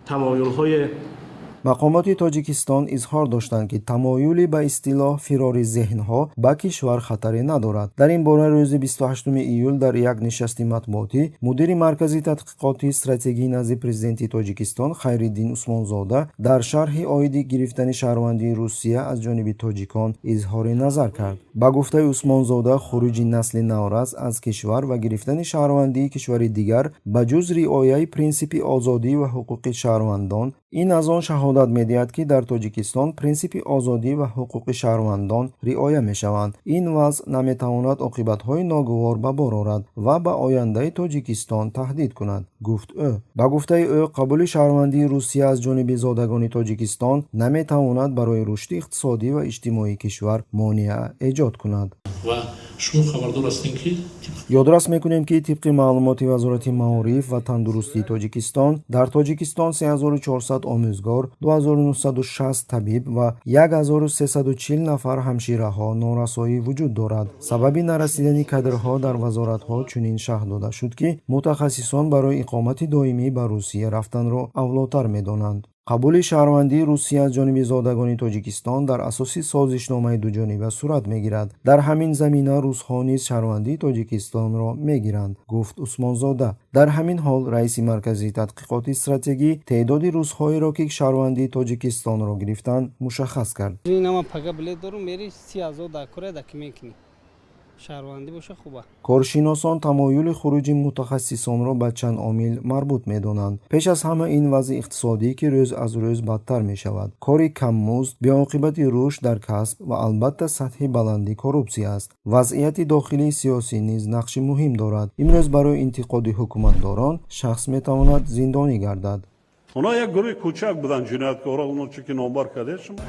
Тамоюлҳои Мақомоти Тоҷикистон изҳор доштанд, ки тамоюли ба истилоҳ фирори зеҳнҳо ба кишвар хатаре надорад. Дар ин бора рӯзи 28 июл дар як нишасти матбуотӣ мудири Маркази тадқиқоти стратегии назди Президенти Тоҷикистон Хайриддин Усмонзода дар шарҳи оиди гирифтани шаҳрвандии Русия аз ҷониби тоҷикон изҳори назар кард. Ба гуфтаи Усмонзода, хуруҷи насли наврас аз кишвар ва гирифтани шаҳрвандии кишвари дигар, ба ҷуз риояи принсипи озодӣ ва ҳуқуқи шаҳрвандон, ин аз он шаҳодат медиҳад, ки дар Тоҷикистон принсипи озодӣ ва ҳуқуқи шаҳрвандон риоя мешаванд. Ин вазъ наметавонад оқибатҳои ногувор ба бор орад ва ба ояндаи Тоҷикистон таҳдид кунад, гуфт ӯ. Ба гуфтаи ӯ, қабули шаҳрвандии Русия аз ҷониби зодагони Тоҷикистон наметавонад барои рушди иқтисодӣ ва иҷтимоии кишвар монеа эҷод кунад. Ва шумо хабардор ҳастем, ки Ёдрас мекунем, ки тибқи маълумоти Вазорати маориф ва тандурустии Тоҷикистон, дар Тоҷикистон 3400 омӯзгор, 2960 табиб ва 1340 нафар ҳамшираҳо норасоӣ вуҷуд дорад. Сабаби нарасидани кадрҳо дар вазоратҳо чунин шарҳ дода шуд, ки мутахассисон барои иқомати доимӣ ба Русия рафтанро авлотар медонанд. Қабули шаҳрвандии Русия аз ҷониби зодагони Тоҷикистон дар асоси созишномаи дуҷониба сурат мегирад. Дар ҳамин замина русҳо низ шаҳрвандии Тоҷикистонро мегиранд, гуфт Усмонзода. Дар ҳамин ҳол раиси Маркази тадқиқоти стратегӣ теъдоди русҳоеро, ки шаҳрвандии Тоҷикистонро гирифтанд, мушаххас кард. Инама пага билет дорум, мери, 30 000 дар кора даки мекунӣ, шаҳрвандӣ боша, хуба. Коршиносон тамоюли хуруҷи мутахассисонро ба чанд омил марбут медонанд. Пеш аз ҳама ин вазъи иқтисодӣ, ки рӯз аз рӯз бадтар мешавад, кори каммузд, беоқибати рушд дар касб ва албатта сатҳи баланди коррупсия аст. Вазъияти дохилии сиёсӣ низ нақши муҳим дорад. Имрӯз барои интиқоди ҳукуматдорон шахс метавонад зиндонӣ гардад. Онҳо як гурӯҳи кӯчак буданд, ҷинояткорон, оно чӣ ки номбар кардед шумо.